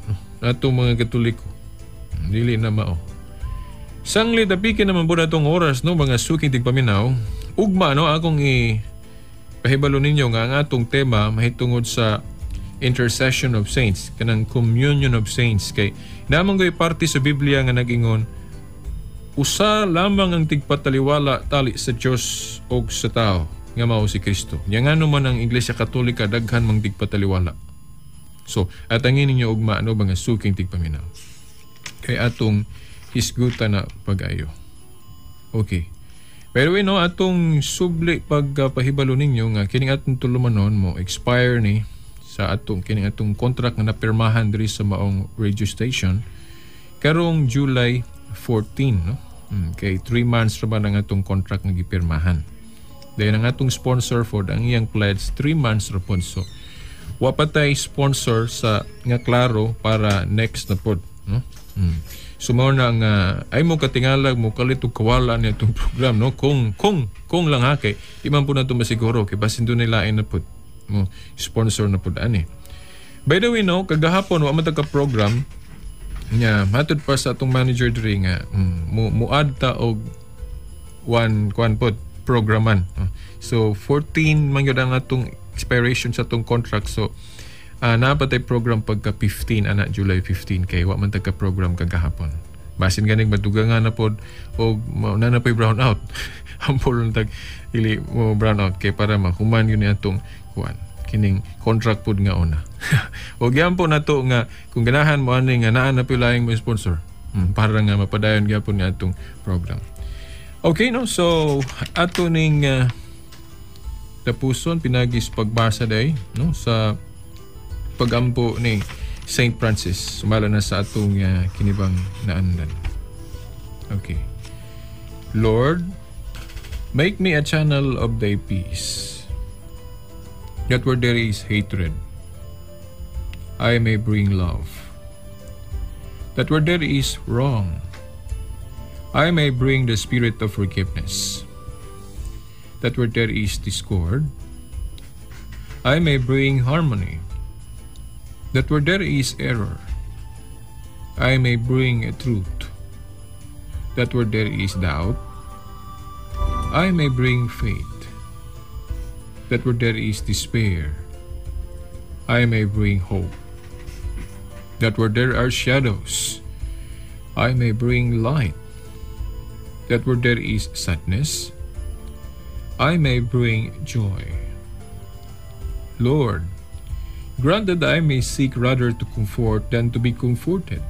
atong mga Katoliko. Dili na mao. Sangli tapikin naman po na itong oras, no, mga suking tigpaminaw. Ugma, no, akong pahibalo ninyo nga ang atong tema mahitungod sa intercession of saints, kanang communion of saints. Kay namang ko'y parte sa Biblia nga nag-ingon, usa lamang ang tigpataliwala tali sa Dios og sa tao, nga mao si Kristo. Nya ngano man ang Iglesia Katolika daghan mang tigpataliwala. So, atangin ninyo ugma, no, mga suking tigpaminaw. Kay atong hisguta na pag-ayo. Okay. Pero no, atong subli pagpahibalo ninyo nga kining atong tulumanon mo expire ni sa atong kining atong contract nga napirmahan diri sa maong radio station karong July 14, no? Kay 3 months ra ba ang atong contract nga gipirmahan. Dayon ang atong sponsor for ang iyang pledge 3 months ra pod. So wa pa tay sponsor sa nga klaro para next na pod, no? So mao na nga ay mo katingalag mo kalit og kawala ni atong program, no? Kung lang ha, kay di man po nato masiguro kay basin do nila na pod mo sponsor na pod ani. By the way, no, kagahapon wa man ta ka program nya, matud pa sa atong manager diri nga mo add ta og one kuan pod programan. So 14 man gyud ang atong expiration sa atong contract, so naa pa tay program pagka 15 ana, July 15, kay wa man ta ka program kagahapon. Basin ganing madugangan na pod og na na pay brown out. Ampol tag dili mo brown out kay para mahuman yun ni atong kuan kining contract pod nga una. Og yan po nato nga kung ganahan mo ani nga naa na pilayng mo sponsor, para nga mapadayon gyapon ni atong program. Okay, no, so ato ning tapuson pinagis pagbasa day, no, sa pagampo ni Saint Francis sumala na sa atong kinibang naandan. Okay. Lord, make me a channel of thy peace, that where there is hatred, I may bring love. That where there is wrong, I may bring the spirit of forgiveness. That where there is discord, I may bring harmony. That where there is error, I may bring a truth. That where there is doubt, I may bring faith. That where there is despair, I may bring hope. That where there are shadows, I may bring light. That where there is sadness, I may bring joy. Lord, grant that I may seek rather to comfort than to be comforted,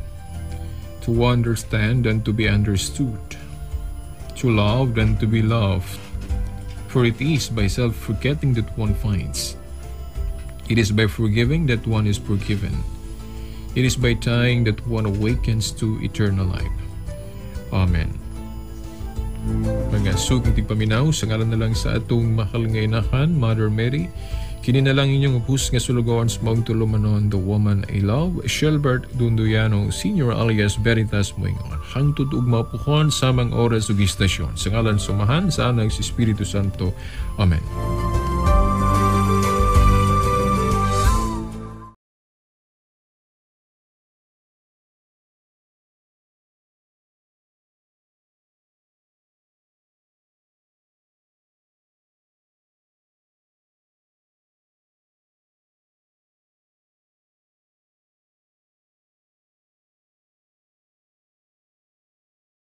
to understand than to be understood, to love than to be loved. For it is by self-forgetting that one finds. It is by forgiving that one is forgiven. It is by dying that one awakens to eternal life. Amen. Mga suking tigpaminaw, sa ngalan na lang sa atong mahal nga inahan, Mother Mary, kini na lang inyong host nga sulugoon sa maong tulumanon, the woman I love, Shelbert Dunduyano, Senior alias Veritas Moingon. Hangtod ug mapuhon samang oras ug istasyon. Sa ngalan sa Amahan, sa Anak, sa Espiritu Santo. Amen.